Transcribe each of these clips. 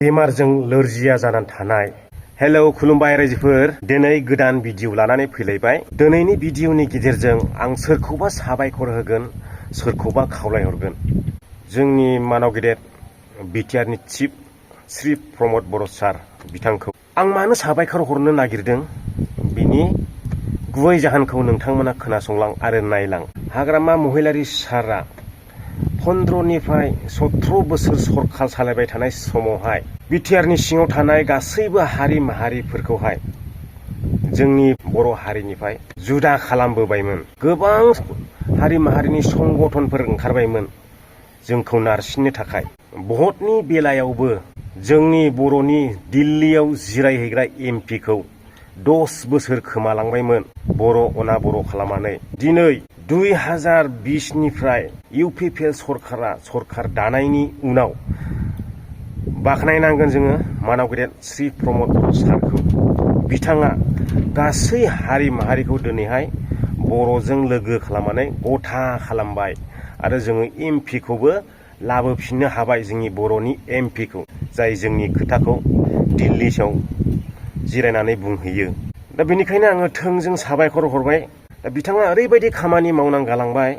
बेमारजों लोरजिया जानानै थानाय। हेलौ खुलुमबाय रायजोफोर, दिनै गोदान भिडिअ लानानै फैलायबाय। दिनैनि भिडिअनि गेजेरजों आं सोरखौबा साबायखर होगोन, सोरखौबा खावलायहरगोन। जोंनि मानाव गेदेर बिटिआरनि चिफ श्री प्रमद बर' सार बिथांखौ आं मानो साबायखर हरनो नागिरदों, बिनि गुबै जाहोनखौ नोंथांमोना खोनासंलां आरो नायलां। हाग्रामा महिलारि सारा 15निफ्राय 17 बोसोर सरखार सालायबाय थानाय समावहाय बिटिआरनि सिङाव थानाय गासैबो हारि माहारिफोरखौहाय जोंनि बर' हारिनिफ्राय जुदा खालामबोबायमोन। गोबां हारि माहारिनि संगठनफोर ओंखारबायमोन जोंखौ नारसिननो थाखाय। भटनि बेलायावबो जोंनि बर'नि दिल्लीयाव जिरायहैग्रा एमपिखौ 10 बोसोर खोमालांबायमोन बर' अना बर' खालामनानै। दिनै 2020निफ्राय इउपिपिएल सरखार दानायनि उनाव बाख्नायनांगोन जोङो मानाव गेदेर श्री प्रमद बर' सारखौ। बिथाङा गासै हारि माहारिखौ दिनैहाय बर'जों लोगो खालामनानै गथा खालामबाय आरो जोङो एमपिखौबो लाबोफिननो हाबाय, जोंनि बर'नि एमपिखौ, जाय जोंनि खोथाखौ दिल्लीआव जिरायनानै बुंहैयो। दा बेनिखायनो आङो थोंजों साबायखर हरबाय। दा बिथाङा ओरैबायदि खामानि मावनानै गालांबाय,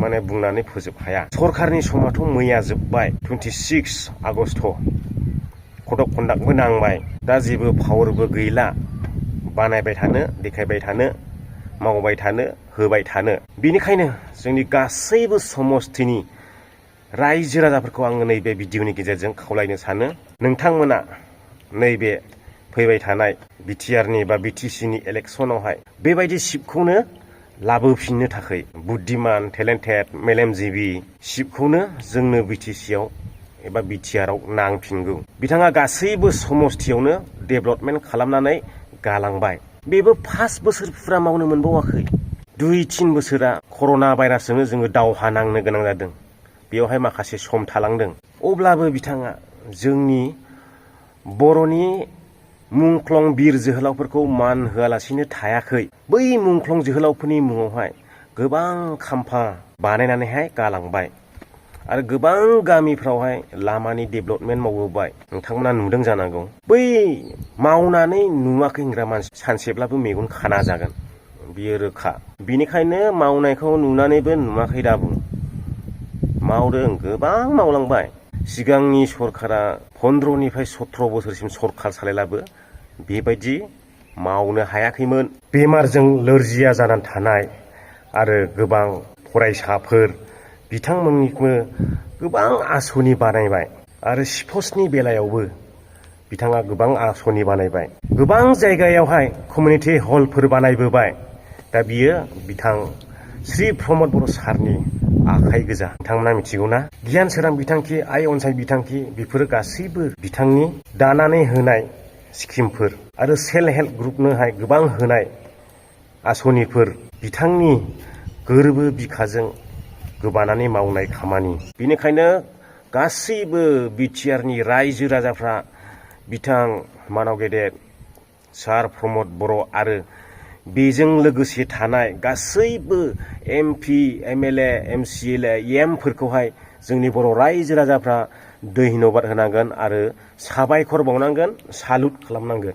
माने बुंनानै फोजोब हाया। सरखारनि समाथ' मैया जोब्बाय, 26 आगस्ट कड अफ कन्डाक्टबो नांबाय। दा जेबो पावारबो गैला बानायबाय थानो, देखायबाय थानो, मावबाय थानो, होबाय थानो। बेनिखायनो जोंनि गासैबो समस्थिनि रायजो राजाफोरखौ आङो नैबे भिडिअनि गेजेरजों खावलायनो सानो, नोंथांमोना नैबे फैबाय थानाय बिटिआरनि बा बिटिसिनि इलेक्सनावहाय बेबायदि सिटखौनो लाबोफिननो थाखाय बुद्धिमान, टेलेन्टेड, मेलेमजिबि सिटखौनो जोंनो बिटिसिआव एबा बिटिआरआव नांफिनगौ। बिथाङा गासैबो समस्थियावनो डेभेलपमेन्ट खालामनानै गालांबाय। बेबो 5 बोसोर फुरा मावनो मोनबावाखै। 2-3 बोसोरा कर'ना भाइरासजोंनो जोङो दावहा नांनो गोनां जादों। बेवहाय माखासे सम थालांदों। अब्लाबो बिथाङा जोंनि बर'नि मुंख्लं बिर जोहोलावफोरखौ मान होआलासिनो थायाखै। बै मुंख्लं जोहोलावफोरनि मुङावहाय गोबां खाम्फा बानायनानैहाय गालांबाय आरो गोबां गामिफ्रावहाय लामानि डेभेलपमेन्ट मावबोबाय। नोंथांमोना नुदों जानांगौ। बै मावनानै नुवाखै होनग्रा मानसि सानसेब्लाबो मेगन खाना जागोन, बियो रोखा। बिनिखायनो मावनायखौ नुनानैबो नुवाखै दाबुं। मावदों, गोबां मावलांबाय। सिगांनि सरखारा 15निफ्राय 17 बोसोरसिम सरखार सालायलाबो बेबायदि मावनो हायाखैमोन। बेमारजों लोरजिया जानानै थानाय आरो गोबां फरायसाफोर बिथांमोननिबो गोबां आसनि बानायबाय आरो स्पर्ट्सनि बेलायावबो बिथाङा गोबां आसनि बानायबाय। गोबां जायगायावहाय कमिउनिटि हलफोर बानायबोबाय। दा बियो बिथां श्री प्रमद बर' सारनि आखाइ गोजा। नोंथांमोना मिथिगौना? गियान सोरां बिथांखि, आइ अनसाय बिथांखि, बेफोरो गासैबो बिथांनि दानानै होनाय स्किमफोर आरो सेल्फ हेल्प ग्रुपनोहाय गोबां होनाय आसनिफोर, बिथांनि गोरबो बिखाजों गोबानानै मावनाय खामानि। बेनिखायनो गासैबो बिटिआरनि रायजो राजाफ्रा बिथां मानाव गेदेर सार प्रमद बर' आरो बेजों लोगोसे थानाय गासैबो एमपि, एमएलए, एमसिएलए, एमफोरखौहाय जोंनि बर' रायजो राजाफ्रा धन्यबाद होनांगोन आरो साबायखर बावनांगोन, सालुट खालामनांगोन।